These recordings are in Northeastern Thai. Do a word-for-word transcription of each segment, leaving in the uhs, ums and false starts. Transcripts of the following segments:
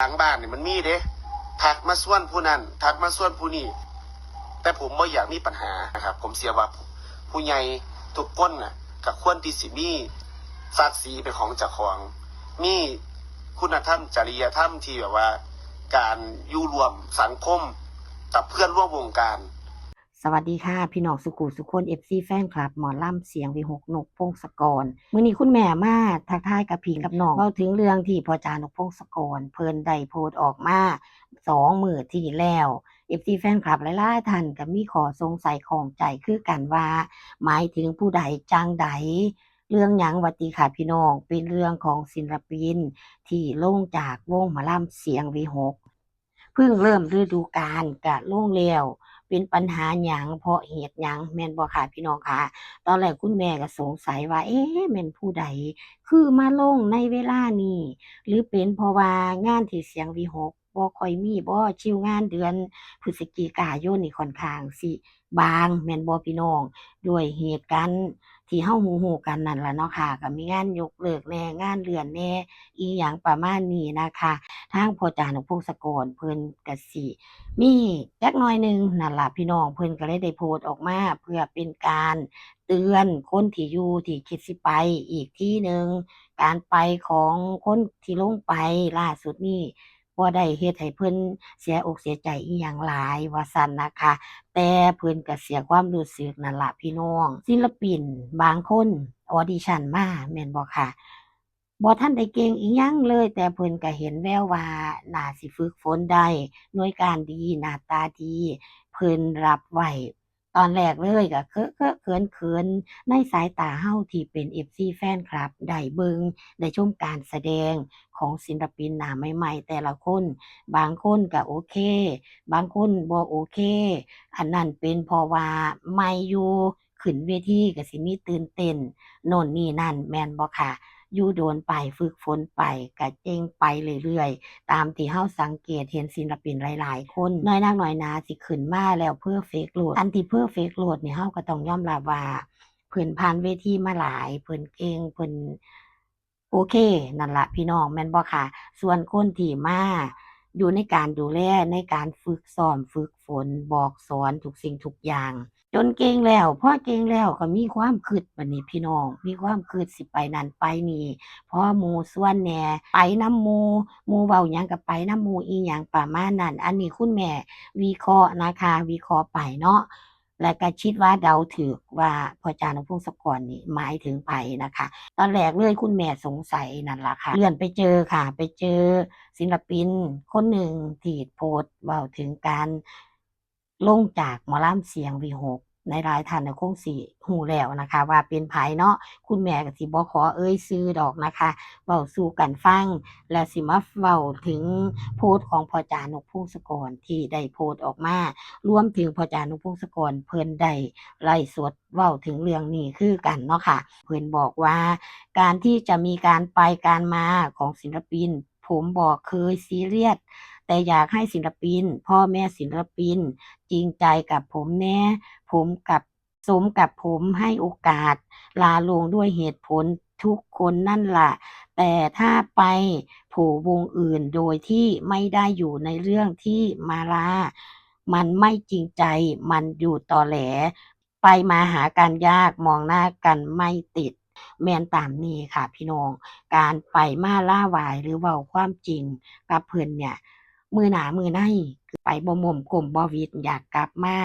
งบ้านนี่มันมีเด้ ทักมาชวนผู้นั้น ทักมาชวนผู้นี้ แต่ผมบ่อยากมีปัญหานะครับ ผมเชื่อว่าผู้ใหญ่ทุกคนน่ะก็ควรที่สิมีศักดิ์ศรีเป็นของเจ้าของ มีคุณธรรมจริยธรรมที่แบบว่า การอยู่ร่วมสังคมกับเพื่อนร่วมวงการ สวัสดีค่ะ พี่น้องสุขุสุคน เอฟซี แฟนคลับหมอลำเสียงวิหก นกพงศกร มื้อนี้คุณแม่มาทักทายกับพี่กับน้อง เว้าถึงเรื่องที่พ่อจ๋านกพงศกร เพิ่นได้โพสต์ออกมาสองมื้อที่แล้ว เอฟซี แฟนคลับหลายๆท่านก็มีข้อสงสัยข้องใจคือกันว่า หมายถึงผู้ใดจั่งใด เรื่องหยังว่าติค่ะพี่น้อง เป็นเรื่องของศิลปินที่ลงจากวงหมอลำเสียงวิหก เพิ่งเริ่มฤดูกาลกะลงแล้ว เป็นปัญหาหยัง เพราะเหตุหยัง แม่นบ่คะพี่น้องคะ ตอนแรกคุณแม่ก็สงสัยว่า เอ๊ะ แม่นผู้ใด คือมาลงในเวลานี้ หรือเป็นเพราะว่างานที่เสียงวิหกบ่ค่อยมีบ่ คิวงานเดือนพฤศจิกายนนี่ค่อนข้างสิบาง แม่นบ่พี่น้อง ด้วยเหตุการณ์ที่เฮาฮู้ๆกันนั่นล่ะเนาะค่ะ ก็มีงานยกเลิกแหน่ งานเลื่อนแหน่ อีหยังประมาณนี้นะคะ ทางพ่อจ๋านกพงศกรเพิ่นก็สิมีจักหน่อยหนึ่งนั่นล่ะพี่น้อง เพิ่นก็เลยได้โพสต์ออกมาเพื่อเป็นการเตือนคนที่อยู่ที่คิดสิไปอีกทีหนึ่ง การไปของคนที่ลงไปล่าสุดนี้ บ่ได้เฮ็ดให้เพิ่นเสียอกเสียใจอีหยังหลายว่าซั่นนะคะ แต่เพิ่นก็เสียความรู้สึกนั่นล่ะพี่น้อง ศิลปินบางคนออดิชันมาแม่นบ่คะ บ่ทันได้เก่งอีหยังเลย แต่เพิ่นก็เห็นแววว่าน่าสิฝึกฝนได้ หน่วยการดี หน้าตาดี เพิ่นรับไว้ ตอนแรกเลยก็เคอะเคอะเขินเขิน ในสายตาเฮาที่เป็น เอฟซี แฟนคลับ ได้เบิ่ง ได้ชมการแสดงของศิลปินหน้าใหม่ๆ แต่ละคน บางคนก็โอเค บางคนบ่โอเค อันนั้นเป็นเพราะว่าใหม่อยู่ ขึ้นเวทีก็สิมีตื่นเต้น โน่นนี่นั่น แม่นบ่คะ อยู่โดนไป ฝึกฝนไป ก็เก่งไปเรื่อยๆ ตามที่เฮาสังเกตเห็นศิลปินหลายๆ คน น้อยนักน้อยหนาสิขึ้นมาแล้วเพอร์เฟกต์โลด อันที่เพอร์เฟกต์โลดนี่เฮาก็ต้องยอมรับว่า เพิ่นผ่านเวทีมาหลาย เพิ่นเก่ง เพิ่นโอเค นั่นล่ะพี่น้อง แม่นบ่คะ ส่วนคนที่มาอยู่ในการดูแล ในการฝึกซ้อม ฝึกฝน บอกสอนทุกสิ่งทุกอย่าง จนเก่งแล้ว พอเก่งแล้วก็มีความคิด บัดนี้พี่น้อง มีความคิดสิไปนั่นไปนี่ พอหมู่ชวนแหน่ ไปนำหมู่ หมู่เว้าหยังก็ไปนำหมู่ อีหยังประมาณนั้น อันนี้คุณแม่วิเคราะห์นะคะ วิเคราะห์ไปเนาะ และก็คิดว่าเดาถูกว่าพ่อจ๋านกพงศกรนี่หมายถึงไผนะคะ ตอนแรกเลยคุณแม่สงสัยนั่นล่ะค่ะ เลื่อนไปเจอค่ะ ไปเจอศิลปินคนหนึ่งที่โพสต์เว้าถึงการ ลงจากหมอลำเสียงวิหก หลายๆท่านน่ะคงสิฮู้แล้วนะคะ ว่าเป็นไผเนาะ คุณแม่ก็สิบ่ขอเอ่ยชื่อดอกนะคะ เว้าสู่กันฟัง และสิมาเว้าถึงโพสต์ของพ่อจ๋านกพงศกรที่ได้โพสต์ออกมา รวมถึงพ่อจ๋านกพงศกรเพิ่นได้ไลฟ์สดเว้าถึงเรื่องนี้คือกันเนาะค่ะ เพิ่นบอกว่า การที่จะมีการไปการมาของศิลปิน ผมบ่เคยซีเรียส แต่อยากให้ศิลปิน พ่อแม่ศิลปิน จริงใจกับผมแหน่ ผมกับ สมกับผมให้โอกาส ลาลงด้วยเหตุผลทุกคนนั่นล่ะ แต่ถ้าไปโผล่วงอื่นโดยที่ไม่ได้อยู่ในเรื่องที่มาลา มันไม่จริงใจ มันอยู่ตอแหล ไปมาหากันยาก มองหน้ากันไม่ติด แม่นตามนี้ค่ะพี่น้อง การไปมาลาหวายหรือเว้าความจริงกับเพิ่นเนี่ย มื้อหน้ามื้อใน ไปบ่ม่มก้มบ่หวิด อยากกลับมา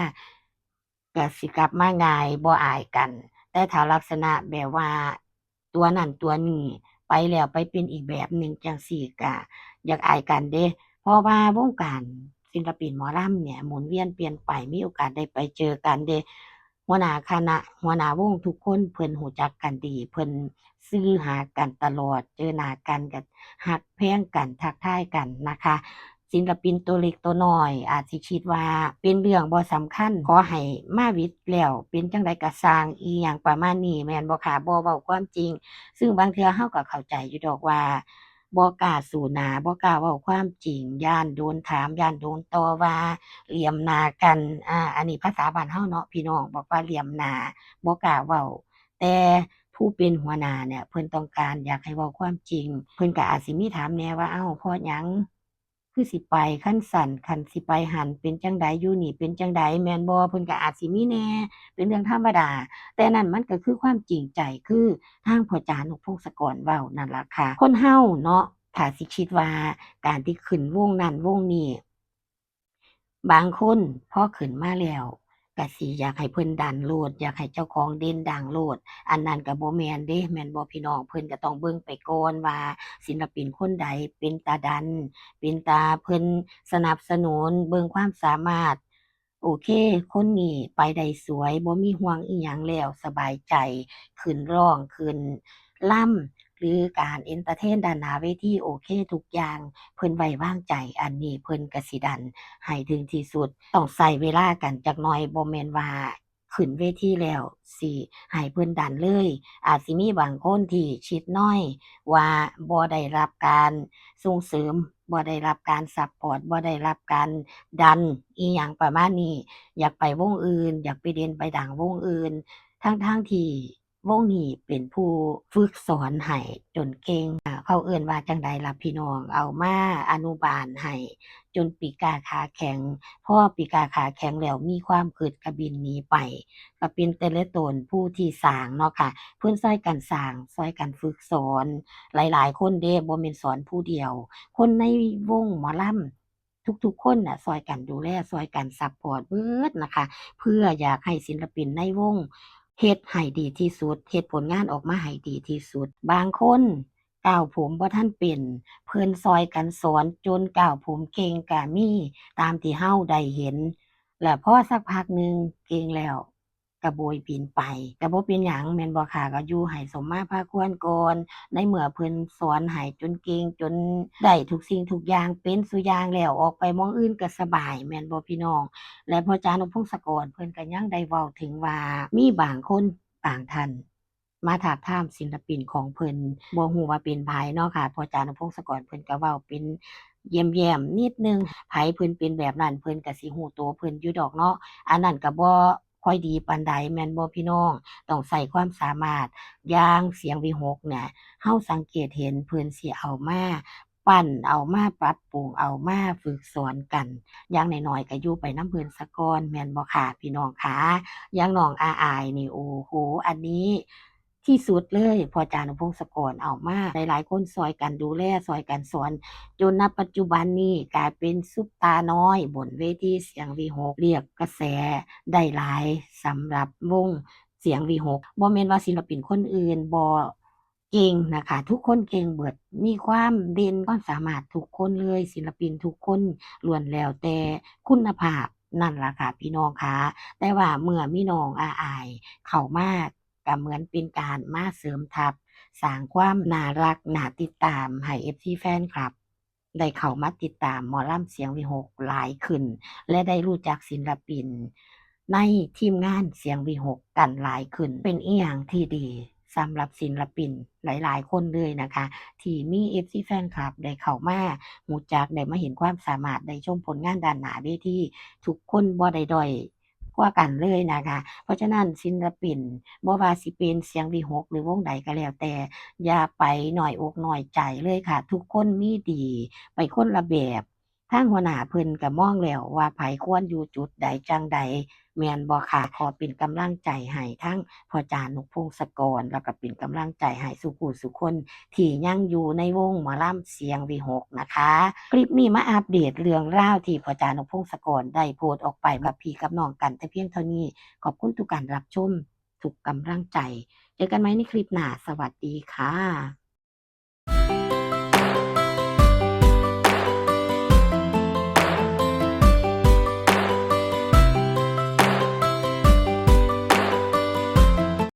ก็สิกลับมาง่าย บ่อายกัน แต่ถ้าลักษณะแบบว่า ตัวนั้นตัวนี้ ไปแล้วไปเป็นอีกแบบหนึ่งจั่งซี้ ก็อยากอายกันเด้ เพราะว่าวงการศิลปินหมอลำเนี่ยหมุนเวียนเปลี่ยนไป มีโอกาสได้ไปเจอกันเด้ หัวหน้าคณะ หัวหน้าวงทุกคนเพิ่นรู้จักกันดี เพิ่นสื่อหากันตลอด เจอหน้ากันก็ฮักแพงกัน ทักทายกันนะคะ ศิลปินตัวเล็กตัวน้อยอาจสิคิดว่าเป็นเรื่องบ่สำคัญ ขอให้มาหวิดแล้วเป็นจั่งใดก็ซ่าง อีหยังประมาณนี้ แม่นบ่คะ บ่เว้าความจริง ซึ่งบางเทื่อเฮาก็เข้าใจอยู่ดอกว่า บ่กล้าสู้หน้า บ่กล้าเว้าความจริง ย้านโดนถาม ย้านโดนต่อว่า เหลี่ยมหน้ากัน อ่า อันนี้ภาษาบ้านเฮาเนาะพี่น้อง บอกว่าเหลี่ยมหน้า บ่กล้าเว้า แต่ผู้เป็นหัวหน้าเนี่ย เพิ่นต้องการอยากให้เว้าความจริง เพิ่นก็อาจสิมีถามแหน่ว่า เอ้า เพราะหยัง คือสิไป คันซั้น คันสิไปหั้นเป็นจั่งใด อยู่นี่เป็นจั่งใด แม่นบ่ เพิ่นก็อาจสิมีแหน่ เป็นเรื่องธรรมดา แต่นั่นมันก็คือความจริงใจ คือทางพ่อจ๋า นกพงศกร เว้านั่นล่ะค่ะ คนเฮาเนาะ ถ้าสิคิดว่าการที่ขึ้นวงนั้นวงนี้ บางคนพอขึ้นมาแล้วก็สิอยากให้เพิ่นดันโลด อยากให้เจ้าของเด่นดังโลด อันนั้นก็บ่แม่นเด้ แม่นบ่พี่น้อง เพิ่นก็ต้องเบิ่งไปก่อนว่าศิลปินคนใดเป็นตาดัน เป็นตาเพิ่นสนับสนุน เบิ่งความสามารถ โอเค คนนี้ไปได้สวย บ่มีห่วงอิหยังแล้ว สบายใจ ขึ้นร้อง ขึ้นลำ หรือการเอนเตอร์เทนด้านหน้าเวที โอเคทุกอย่าง เพิ่นไว้วางใจ อันนี้เพิ่นก็สิดันให้ถึงที่สุด ต้องใช้เวลากันจักหน่อย บ่แม่นว่าขึ้นเวทีแล้วสิให้เพิ่นดันเลย อาจสิมีบางคนที่คิดน้อยว่าบ่ได้รับการส่งเสริม บ่ได้รับการซัปพอร์ต บ่ได้รับการดันอิหยังประมาณนี้ อยากไปวงอื่น อยากไปเด่นไปดังวงอื่น ทั้งๆที่ วงนี้เป็นผู้ฝึกสอนให้จนเก่ง อ่า เขาเอิ้นว่าจั่งใดล่ะพี่น้อง เอามาอนุบาลให้จนปีกล้าขาแข็ง พอปีกล้าขาแข็งแล้วมีความคิดก็บินหนีไป ก็เป็นแต่ละตนผู้ที่สร้างเนาะค่ะ เพิ่นซ่อยกันสร้าง ซ่อยกันฝึกสอน หลายๆคนเด้ บ่แม่นสอนผู้เดียว คนในวงหมอลำ ทุกๆคนน่ะซ่อยกันดูแล ซ่อยกันซัปพอร์ตเบิดนะคะ เพื่ออยากให้ศิลปินในวงเฮ็ดให้ดีที่สุด เฮ็ดผลงานออกมาให้ดีที่สุด บางคนก้าวผมบ่ทันเป็น เพิ่นซ่อยกันสอนจนก้าวผมเก่งก็มี ตามที่เฮาได้เห็น แล้วพอสักพักหนึ่งเก่งแล้ว ก็โบยบินไป ก็บ่เป็นหยังแม่นบ่คะ ก็อยู่ให้สมมาพาควรก่อน ในเมื่อเพิ่นสอนให้จนเก่ง จนได้ทุกสิ่งทุกอย่าง เป็นซุอย่างแล้ว ออกไปหม่องอื่นก็สบาย แม่นบ่พี่น้อง และพ่อจ๋า นกพงศกร เพิ่นก็ยังได้เว้าถึงว่า มีบางคนบางท่านมาทาบทามศิลปินของเพิ่น บ่ฮู้ว่าเป็นไผเนาะค่ะ พ่อจ๋า นกพงศกร เพิ่นก็เว้าเป็นแย้มๆนิดหนึ่ง ไผเพิ่นเป็นแบบนั้น เพิ่นก็สิฮู้โตเพิ่นอยู่ดอกเนาะ อันนั้นก็บ่ ค่อยดีปานใด แม่นบ่พี่น้อง ต้องใช้ความสามารถ อย่างเสียงวิหคเนี่ย เฮาสังเกตเห็นเพิ่นสิเอามาปั้น เอามาปรับปรุง เอามาฝึกสอนกัน อย่างน้อยๆก็อยู่ไปนำเพิ่นซะก่อน แม่นบ่คะพี่น้องคะ อย่างน้องอาอายนี่ โอ้โห อันนี้ที่สุดเลย พ่อจ๋า นกพงศกร เอามา หลายๆคนซ่อยกันดูแล ซ่อยกันสอน จนณปัจจุบันนี้กลายเป็นซุปตาน้อยบนเวทีเสียงวิหค เรียกกระแสได้หลายสำหรับวงเสียงวิหค บ่แม่นว่าศิลปินคนอื่นบ่เก่งนะคะ ทุกคนเก่งเบิด มีความเด่นความสามารถทุกคนเลย ศิลปินทุกคนล้วนแล้วแต่คุณภาพนั่นล่ะค่ะพี่น้องคะ แต่ว่าเมื่อมีน้องอาอายเข้ามา ก็เหมือนเป็นการมาเสริมทัพ สร้างความน่ารักน่าติดตามให้เอฟซีแฟนคลับ ได้เข้ามาติดตามหมอลำเสียงวิหคหลายขึ้น และได้รู้จักศิลปินในทีมงานเสียงวิหคกันหลายขึ้น เป็นอิหยังที่ดีสำหรับศิลปินหลายๆคนเลยนะคะ ที่มีเอฟซีแฟนคลับได้เข้ามารู้จัก ได้มาเห็นความสามารถ ได้ชมผลงานด้านหน้าเวที ทุกคนบ่ได้ด้อย กว่ากันเลยนะคะ เพราะฉะนั้นศิลปิน บ่ว่าสิเป็นเสียงวิหคหรือวงใดก็แล้วแต่ อย่าไปน้อยอกน้อยใจเลยค่ะ ทุกคนมีดีไปคนละแบบ ทางหัวหน้าเพิ่นก็มองแล้วว่าไผควรอยู่จุดใดจั่งใด แม่นบ่คะ ขอเป็นกำลังใจให้ทั้งพ่อจ๋า นกพงศกร แล้วก็เป็นกำลังใจให้สู่ผู้สู่คน ที่ยังอยู่ในวงหมอลำเสียงวิหคนะคะ คลิปนี้มาอัปเดตเรื่องราวที่พ่อจ๋า นกพงศกร ได้โพสต์ออกไปกับพี่กับน้องกันแต่เพียงเท่านี้ ขอบคุณทุกการรับชม ทุกกำลังใจ เจอกันใหม่ในคลิปหน้า สวัสดีค่ะ